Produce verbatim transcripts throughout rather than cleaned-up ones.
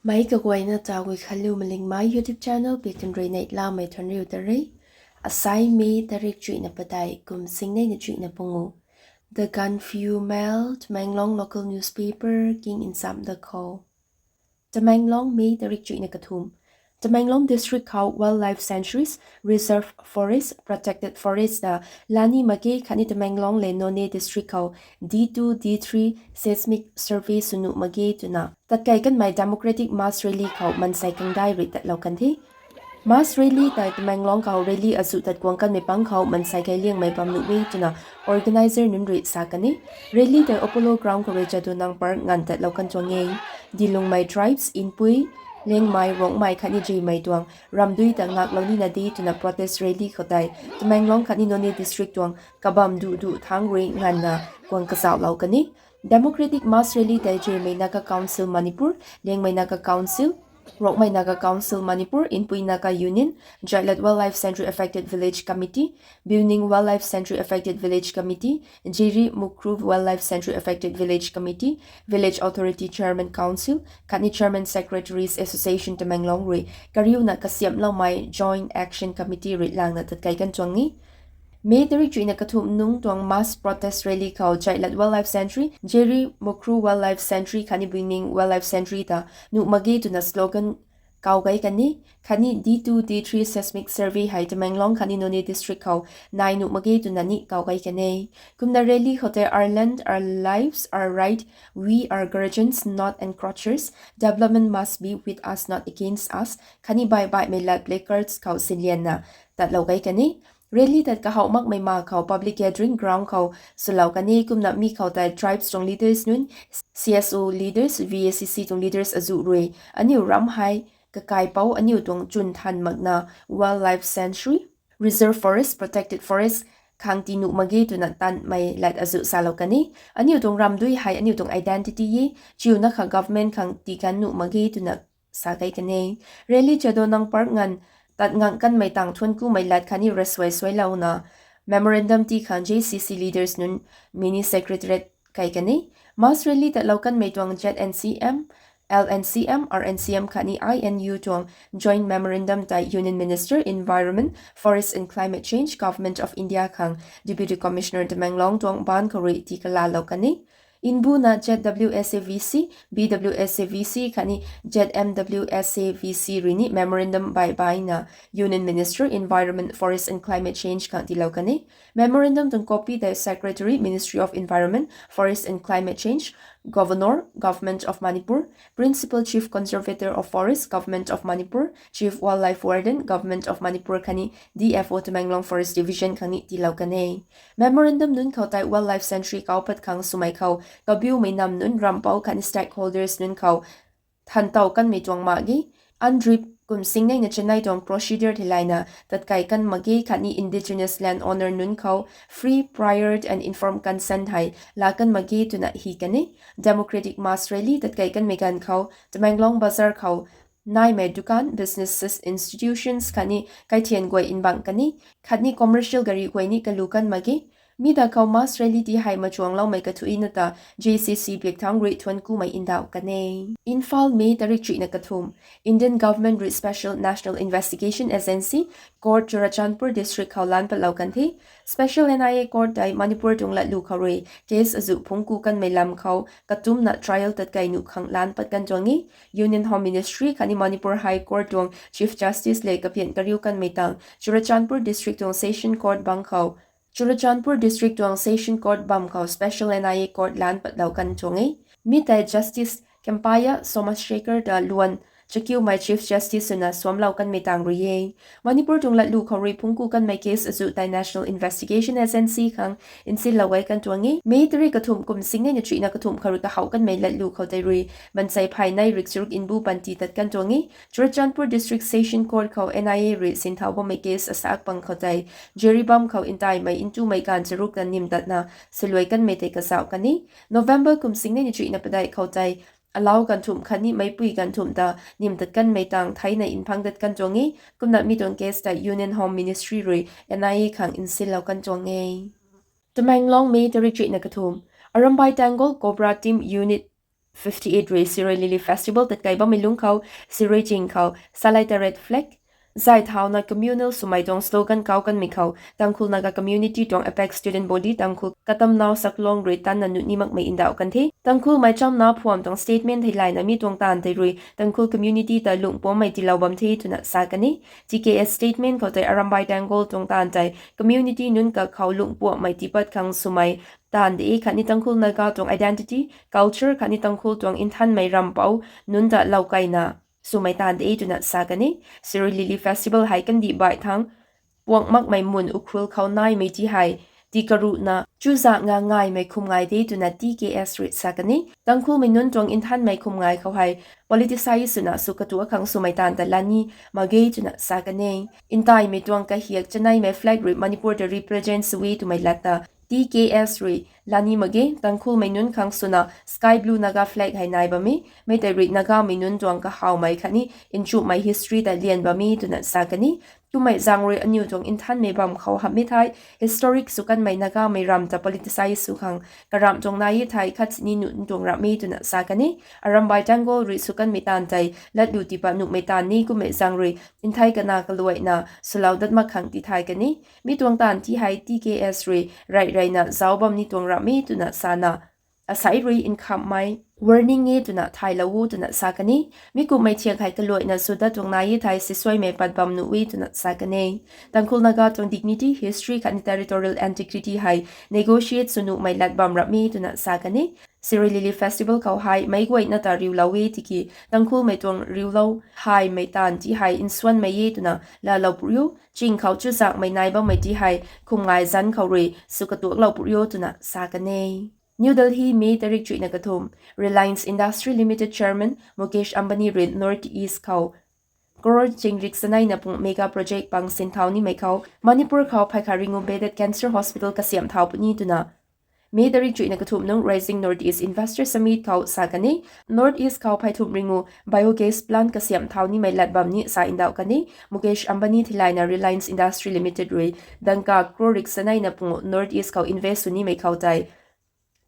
Mei kaguayna ta Guikhanliu Malingmei YouTube channel pi tun rui neihlamei thuanriu ta re. Asai May tarik chuihna padeih kum singneina chuihna pungu. The Gaanphiu Mail, Tamenglong local newspaper king nsam da khou. Tamenglong, May tarik chuihna kathumh. Tamenglong district khou wildlife sanctuaries, reserve forest, protected forest ta lani mak ge khatni Tamenglong le Noney district khou D two, D three seismic survey sw nuh mak ge twna tatkei kanmei democratic mass rally khou mansei kangdai rui tatlou kan the. Mass rally tei Tamenglong khou rally azuh tat kuang kanmei pang khou mansei kei liangmei bam nuh e twna organizer nunc rui sa kan e. Rally tei Apollo Ground khou rui Jadonang Park nganv tatlou kan tuang e. Dilungmei tribes, Inpui, Liangmei, Rongmei khatni Jimei tuang ramdui ta ngaklou nina di twna protest rally khou tei Tamenglong khatni Noney district tuang kabam duh duh thang rui nganvna kuang kazauhlou kan e. Democratic mass rally tei Jimei Naga Council Manipur, Liangmei Naga Council, Rongmei Naga Council Manipur, Inpui Naga Union, Jaitlat Wildlife Sanctuary Affected Village Committee, Buining Wildlife Sanctuary Affected Village Committee, Jiri Mukru Wildlife Sanctuary Affected Village Committee, Village Authority Chairman Council khatni Chairman Secretaries Association Tamenglong rui kariuna kasiamhloumei Joint Action Committee rui langna tatkei kan tuang e. May tarik chuihna kathumh nungc tuang mass protest rally khou Jaitlat Wildlife Sanctuary, Jiri Mukru Wildlife Sanctuary khatni Buining Wildlife Sanctuary ta nuh mak ge twna slogan kau gei kan e, khatni D two, D three seismic survey hei Tamenglong khatni Noney district khou nai nuh mak ge twna ni kau gei kan e. Kumna rally khou tei Our land, our lives, our right, we are guardians, not encroachers, development must be with us, not against us khatni baih baihmei lat placards khou sinlianna tatlou gei kan e. Rally tat kahouh makmei ma khou public gathering ground khou swlou kan e. Kumna mi khou tei tribes tuang leaders nunc, C S O leaders, V A C C tuang leaders azuh rui aniu ram hei kakaipou aniu tuang chwn than makna wildlife sanctuary, reserve forest, protected forest khang tii nuh mak ge twna tanmei lat azuh salou kan e. Aniu tuang ramdui hei aniu tuang identity e, chiuna kha government khang tii kan nuh mak ge twna sa kei kan e. Rally Jadonang Park nganv tat ngangh kanmei tang thuan kumei lat khatni rasuai suailouna memorandum tii khang J C C leaders nunc mini secretariat kei kan e. Mass rally tatlou kanmei tuang Z N C M, L N C M, R N C M khatni I N U tuang joint memorandum tei Union Minister, Environment, Forest and Climate Change, Government of India khang Deputy Commissioner Tamenglong tuang baan khou rui tii kalalou kan e. Mbuna Z W S A V C, B W S A V C khatni Z M W S A V C rui ni memorandum baih baihna Union Minister, Environment, Forest and Climate Change khang tiilou kan e. Memorandum tuang copy tei Secretary, Ministry of Environment, Forest and Climate Change, Governor, Government of Manipur, Principal Chief Conservator of Forest, Government of Manipur, Chief Wildlife Warden, Government of Manipur khatni D F O Tamenglong Forest Division khang ni tiilou kan e. Memorandum nunc khou tei wildlife sanctuary kaupat khang swmei khou kabiumei nam nunc, rampou khatni stakeholders nunc khou thantow kanmei tuang mak ge, UNDRIP kum singneina chanei tuang procedure theilayna tatkei kan mak ge khatni indigenous land owner nunc khou free, prior and informed consent hei laa kan mak ge twna hi kan e. Democratic mass rally tatkei kanmei ganv khou Tamenglong Bazar khou naimei dukan, businesses, institutions khatni kaithian guay nbangh kan e, khatni commercial gari guay ni kalu kan mak ge. Mi da khou mass rally tii hei machuangloumei kathuicna ta J C C biakthang rui thuan kumei ndauh kan e. Imphal, May tarik chuihna kathumh. Indian government rui Special National Investigation Agency court Churachandpur district khou lan patlou kan the. Special N I A court tei Manipur tuang latlu khou rui case azuh phungc ku kanmei lam khou katumna trial tatkei nuh khang lan pat kan tuang e. Union Home Ministry khatni Manipur High Court tuang Chief Justice le kapian kariu kanmei tang Churachandpur district tuang session court bam khou Churachandpur district tuang session court bam khou Special N I A court lan patlou kan tuang e. Mi tei Justice Kempaiah Somashekar ta luan chakiumei Chief Justice swna suamlou kanmei tang rui e. Manipur tuang latlu khou rui phungc ku kanmei case azuh tei National Investigation Agency khang nsinlou gei kan tuang e. May tarik kathumh kum singneina chuihna kathumh khou rui kahouh kanmei latlu khou tei rui mansei phay nei rik charuk nbu panty tat kan tuang e. Churachandpur District Session Court khou N I A rui sinthau bammei case asak pang khou tei Jiribam khou ntaimei ntumei ganv charuk ta nim tatna saluai kanmei tei kazauh kan e. November kum singneina chuihna padeih khou tei alau ganv thumh khatni meicpui ganv thumh ta nim tat kanmei tang theina nphang tat kan tuang e. Kumna mi tuang case tei Union Home Ministry rui N I A khang nsinlou kan tuang e. Tamenglong, May tarik chuihna kathumh. Arambai Tenggol Cobra Team Unit fifty eight rui Shirui Lily Festival tatkei bammei lungc khou, Shirui Ching khou Salai Taret flag zay thauna communal swmei tuang slogan kau kanmei khou, Tangkhul Naga community tuang apex student body Tangkhul Katamnao Saklong rui tanna nuh ni makmei ndauh kan the. Tangkhulmei chamna phuam tuang statement theilayna mi tuang taanv tei rui Tangkhul community ta lungh puammei tiilou bam the twna sa kan e. T K S statement khou tei Arambai Tenggol tuang taanv tei community nunc kakhou lungh puammei tiipat khang swmei taanv de khatni Tangkhul Naga tuang identity, culture khatni Tangkhul tuang nthanmei rampou nunc ta loukeina swmei taanv de twna sa kan e. Shirui Lily Festival hei kandih baih thangc puang makmei mun Ukhrul khou naimei ti hei tii karuhna chuzaenga ngaimei khum ngai de twna T K S rui sa kan e. Tangkhulmei nunc tuang nthanmei khum ngai khou hei politicize swna sw katuak khang swmei taanv ta lani mak ge twna sa kan e. Ntaimei tuang kahiak chaneimei flag rui Manipur ta represent sw e twmei lat ta T K S rui lani mak ge. Tangkhulmei nunc khang swna sky blue Naga flag hei nai bam e. Mi tei rui Nagamei nunc tuang kahawmei khatni nchumhmei history ta lian bam e twna sa kan e. Kummei zaeng rui aniu tuang nthanmei bam khou hamhmei thei historic sw kanmei Nagamei ram ta politicize sw khang karamh tuang nai e thei khat sini nuh tuang ramh e twna sa kan e. Arambai Tenggol rui sw kanmei taanv tei latlu tiipat nuhmei taanv ni kummei zaeng rui nthei kana kaluaina swlou dat mak khang tithay kan e. Mi tuang taanv ti hei T K S rui rey reyna zauc bam ni tuang ramh e twna sana asei rui nkhamhmei warning e twna thaylou o twna sa kan e. Mi kummei thiak hei kaluaina sw dat tuang nai e thei sisuaimei pat bam nuh e twna sa kan e. Tangkhul Naga tuang dignity, history khatni territorial integrity hei negotiate sw nuhmei lat bam ramh e twna sa kan e. Shirui Lily Festival khou hei meic guayna ta riulou e tiki Tangkhulmei tuang riulou haymei taanv ti hei nsuanmei e twna laalou pui o. Ching khou chuzaenghmei nai bammei ti hei khum ngai zanc khou rui sw katuaklou pui o twna sa kan e. New Delhi, May tarik chuihna kathumh: Reliance Industry Limited Chairman Mukesh Ambani rui North East khou crore chingrik chaneina pung mega project pang sinthau nimei khou Manipur khou pheikha ringu bedded cancer hospital kasiamh thau puni twna May tarik chuihna kathumh nung Rising North East Investor Summit khou sa kan e. North East khou phey thumh ringu biogas plant kasiamh thau nimei lat bam ni sa ndauh kan e. Mukesh Ambani theilayna Reliance Industry Limited rui dangka crore rik chaneina pungu North East khou invest sw nimei khou tei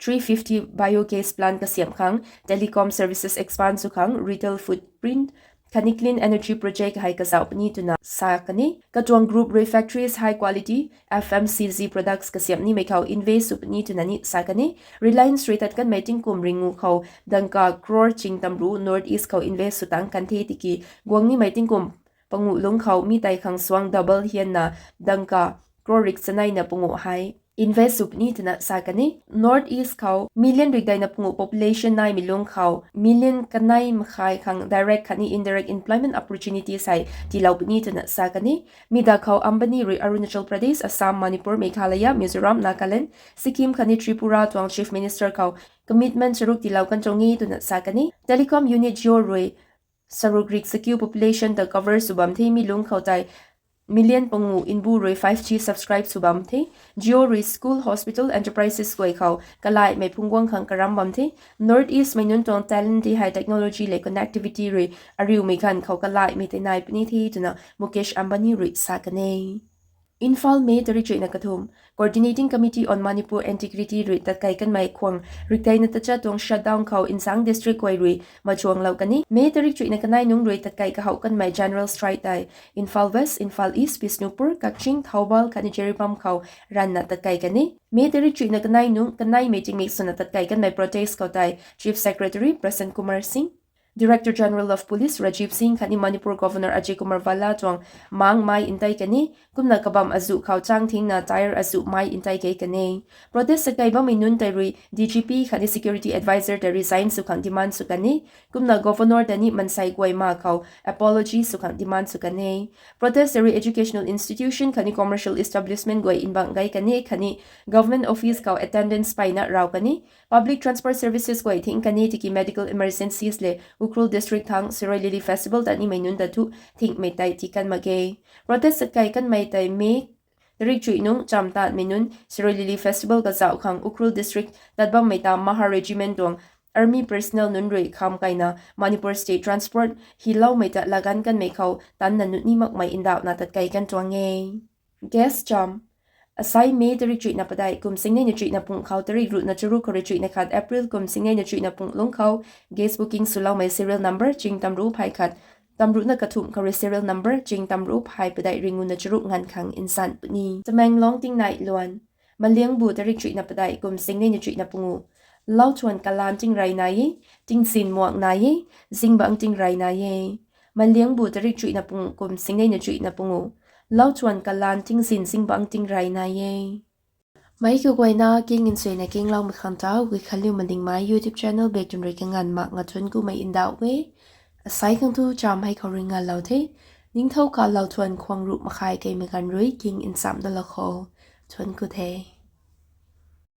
three fifty biogas plant kasiamh khang, telecom services expand sw khang, retail footprint khatni clean energy project hei kazauh puni twna sa kan e. Katuang group rui factories high quality F M C G products kasiamh nimei khou invest sw puni twna ni sa kan e. Reliance rui tat kanmei tingkum ringu khou dangka crore ching tamru North East khou invest sw tang kan the tiki guang nimei tingkum panguh lungc khou mi tei khang suang double hianna dangka crore rik chaneina pungu hei invest sw puni twna sa kan e. North East khou million rik daina pungu population naimei lungc khou million kanei makhai khang direct khatni indirect employment opportunities hei tiilou puni twna sa kan e. Mi da khou Ambani rui Arunachal Pradesh, Assam, Manipur, Meghalaya, Mizoram, Nagaland, Sikkim khatni Tripura tuang Chief Minister khou commitment charuk tiilou kan tuang e twna sa kan e. Telecom unit Jio rui saruk rik sakiu population ta cover sw bam the. Mi lungc khou tei million panguh nbu rui five G subscribe sw bam the. Jio rui school, hospital, enterprises guay khou kalaihmei phungc guang khang karam bam the. North East mei nunc tuang talent ti hei technology le connectivity rui ariumei ganv khou kalaihmei tei nai puni the twna Mukesh Ambani rui sa kan e. Imphal, May tarik chuihna kathumh: Coordinating Committee on Manipur Integrity rui tatkei kanmei khwang rikdeina tachat tuang shutdown khou nzang district guay rui machuanglou kan e. May tarik chuihna kanei nung rui tatkei kahouh kanmei general strike tei Imphal West, Imphal East, Bishnupur, Kakching, Thoubal khatni Jiribam khou ranvna tatkei kan e. May tarik chuihna kanei nung kaneimei tingmik swna tatkei kanmei protest khou tei Chief Secretary Prasanna Kumar Singh, Director General of Police Rajiv Singh khatni Manipur Governor Ajay Kumar Bhalla tuang mangmei ntei kan e. Kumna kabamv azuh khou chang thingna tyre azuh mei ntei kei kan e. Protest tatkei bammei nunc tei rui D G P khatni security adviser ta resign sw khang demand sw kan e. Kumna Governor ta ni mansei guay ma khou apology sw khang demand sw kan e. Protest tei rui educational institution khatni commercial establishment guay nbang gei kan e khatni government office khou attendance peyna raw kan e. Public transport services guay thing kan e tiki medical emergencies le Ukhrul district thang Shirui Lily Festival tat nimei nunc ta thu thingmei tei tii kan mak ge. Protest tatkei kanmei tei May tarik chuih nung chamv tatmei nunc Shirui Lily Festival kazauh khang Ukhrul district tat bammei ta Mahar Regiment tuang army personnel nunc rui kham kaina Manipur State Transport hyloumei ta laganv kanmei khou tanna nuh ni makmei ndauhna tatkei kan tuang e. Guest chamv: Asai May tarik chuihna padeih kum singnei na chuihna pung khou tarik ruhna charuk khou rui chuihna khat April kum singnei na chuihna pung lungc khou gas booking swloumei serial number ching tamruh phay khat, tamruhna kathumh khou rui serial number ching tamruh phay padeih ringuna charuk nganv khang nsan puni. Tamenglong tingnai luan. Maliangbu tarik chuihna padeih kum singnei na chuihna pungu. Lauthuan kalan tingrey nai e, tingzin muak nai e, zingbangc tingrey nai e. Maliangbu tarik chuihna pungu kum singnei na chuihna pungu. Lauthuan kalan tingzin zingbangc tingrey nai e. Meic kaguayna king nsuina kingloumei khang ta Guikhanliu Madingmei YouTube channel bek twn rui kanganv mak nga thuanc kumei ndauh e. Asai khang tu cham hei khou rui nganvlou the. Ningthow kalou thuan khwang ruh makhai keimei ganv rui king nchamh dalou kho. Thuanc ku the.